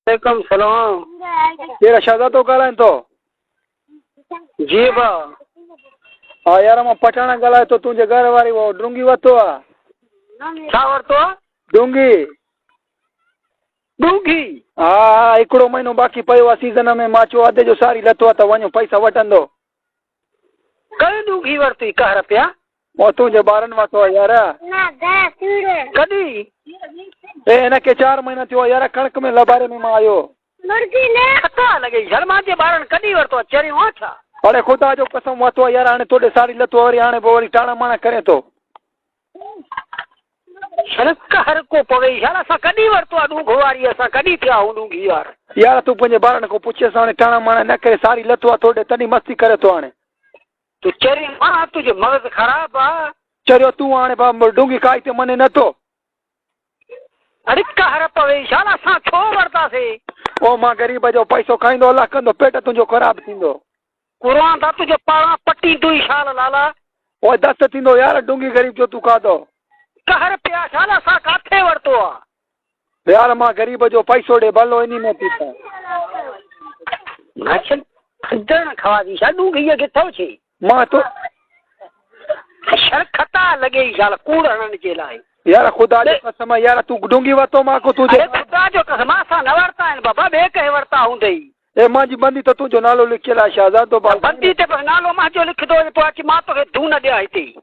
وعليڪم سلام. ڪير شهزادو ڳالهائين ٿو؟ جي ڀاء. ها يار مان پٺاڻ ڳالهايان ٿو تنهنجي گهر واري اهو ڊونگي ورتو آ. ڇا ورتو آ؟ ڊونگي. ڊونگي. ها ها هڪڙو مهينو باقي پيو آ سيزن ۾ مان چيو ادي جو ساري لٿو آ ته وڃو پئسا وٺندو. ڪنهن ڊونگي ورتي ڪهر پيا؟ او تنهنجي ٻارن واتو آ يار. ڪڏهن؟ اي هن کي چار مهينا ٿيو آ يار ڪڻڪ ۾ لڀاري ۾ مان آيو. خطا لڳئي يار مانجي ٻارن ڪڏهن ورتو آ چريو آن ڇا؟ اڙي خدا جو قسم واتو آ يار هاڻي توڏي ساري لٿو آ وري هاڻي به وري ٽاڻا ماڻا ڪرين ٿو. شل قهر ڪو پوي يار اسان ڪڏهن ورتو آ ڏونگهه واري اسان ڪڏهن ٿيا آهون ڏونگهي وارا. يار تون پنهنجي ٻارن کان پڇيس هاڻي ٽاڻا ماڻا نه ڪري ساري لٿو آ توڏي تڏهن مستي ڪري ٿو هاڻي. تون چريو آن تنهنجو مغز خراب آ. چريو تون هاڻي ڊونگي کائي تي مني نه ٿو. اڙي قهر پوي شال اسان ڇو ورتاسي. او مان غريب جو پئسو کائيندو الله ڪندو پيٽ تنهنجو خراب ٿيندو. قرآن دا تنهنجو پاڙان پٽيندوئي شال لالا. او دست ٿيندو يار ڊونگي غريب جو تون کاڌو. قهر پيا شال اسان ڪاٿي ورتو آ. يار مان غريب جو پئسو ڏي ڀلو انهي ۾ ٿي پئين. ماڇل ڦندڻ کوا ٿي شال ڏونگهيء کي ٿو ڇي. مان تو. شر خطا لڳي شال ڪوڙ هڻڻ جي لاء. يار خدا جو قسم آ يار تون ڊونگي ورتو مان ڪو تنهنجي. اڙي خدا جو قسم آ اسان نه ورتا آهن بابا ٻئي ڪنهن ورتا هوندئي. اي مانجي بندي ته تنهنجو نالو لکيل آ شهزادو بال. بندي تي بس نالو مانجو لکندو وڃ پوء اچ مان توکي ڌون ڏيان هتي ئي.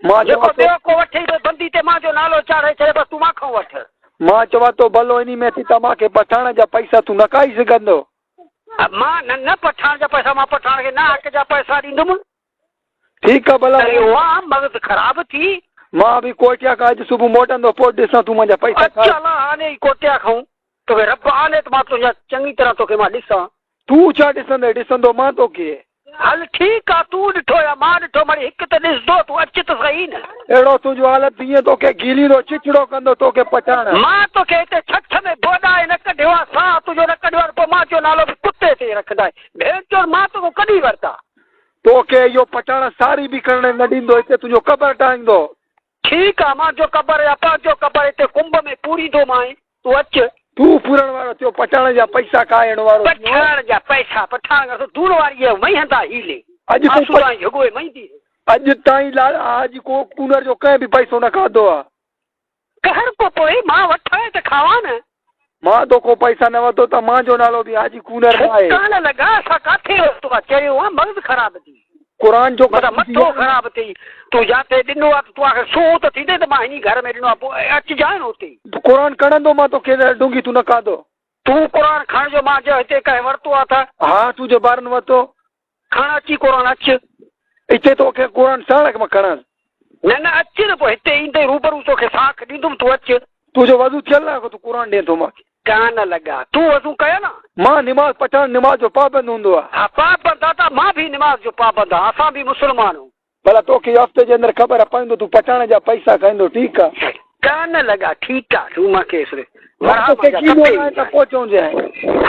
مان جيڪو چوان ٿو. ٻيو ڪو وٺي به بندي تي مانجو نالو چاڙهي ڇڏي بس تون مان کان وٺ. مان چوان ٿو ڀلو انهي ۾ ٿي ته مان کي پٺاڻ جا پئسا تون نه کائي سگهندو. مان نه نه پٺاڻ جا پئسا مان پٺاڻ کي نه حق جا پئسا ڏيندم. ٺيڪ آ ڀلا. اري واھ مغز خراب ٿي. مان به ڪوئٽيا کان اڄ صبح موٽندو پوء ڏسان تون منهنجا پئسا اچ کائي. الله آني ئي ڪوئٽيا کان توکي رب آني ته مان تنهنجا چڱي طرح توکي مان ڏسان. تون ڇا ڏسندين ڏسندو مان توکي. هل ٺيڪ آ تون ڏٺو يا مان ڏٺو مڙئي هڪ ته ڏسندو تون اچ ته سهي نه. اهڙو تنهنجو حالت ٿيئين توکي گهيليندو چچڙو ڪندو توکي پٺاڻ. مان توکي هتي ڇڇ ۾ ٻوڏائي نه ڪڍيو آ ساهه تنهنجو نه ڪڍيو آ ته پوء مان جو نالو به ڪتي تي رکندائين ڀيڻ چور مان توکان ڪڏهن ورتا. توکي اهو پٺاڻ ساري به ڪرڻ نه ڏيندو هتي تنهنجو قبر ٺاهيندو. ٺيڪ آ مانجو قبر يا پنهنجو قبر هتي ڪنب ۾ پوريندومانء تون اچ. تون پورڻ وارو ٿيو پٺاڻ جا پئسا کائڻ وارو ٿيو. پٺاڻ جا پئسا پٺاڻ کان سو ڌوڙ واري جي مئي هندا هيلي اڄ تائين آسودا ۽ جهڳوئي مئيندي هي. اڄ تائين لاء حاجي ڪو ڪونر جو ڪنهن به پئسو نه کاڌو آ. قهر ڪو پوي مان وٺان ته کاوان نه. مان توکو پئسا نه ورتو ته مانجو نالو به حاجي ڪونر نه آهي. ڪانه لڳا اسان ڪاٿي ورتو آ چريو آن مغز خراب ٿي. قرآن جو متان قسم مٿو ٿي خراب ٿئي تون جاتي ڏنو آ ته تون آخر سونهون ته ٿيندين ته مان هني گهر ۾ ڏنو آ پوء اچجانء نه اتي. قرآن کڻندو مان توکي ته ڊونگي تون نه کاڌو. تون قرآن کڻ جو مان چيو هتي ڪنهن ورتو آ ته. ها تنهنجي ٻارن ورتو. کڻ اچي قرآن اچ. اتي توکي قرآن ساڻ مان کڻان. نه نه اچ نه پوء هتي ايندين روبرو توکي ساک ڏيندم تون اچ. تنهنجو وضو ٿيل نه آ تون قرآن ڏين ٿو مان کي. ڪانه لڳا تون وضو ڪيل آن. مان نماز پٺاڻ نماز جو پابند هوندو آ. ها پابند آ ته مان به نماز جو پابند آ اسان به مسلمان هون. ڀلا توکي هفتي جي اندر خبر پوندو تون پٺاڻ جا پئسا کائيندو ٺيڪ آ. ڪانه لڳا ٺيڪ آ تون مان کي سر مان ورها توکي مان جا ڪيڏو ڪپي ناهي ته وينجائين. پوء چونديانء.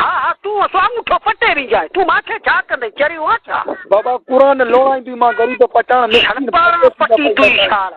ها ها تون سو آڱوٺو پٽي وينجائين تون مان کي ڇا ڪندين چريو آن ڇا. بابا قرآن لوڙائيندوئي مان غريب پٺاڻ مسڪين شرپاڻا پرديسي جا پٽيندوئي پئسا کائيندو. شال.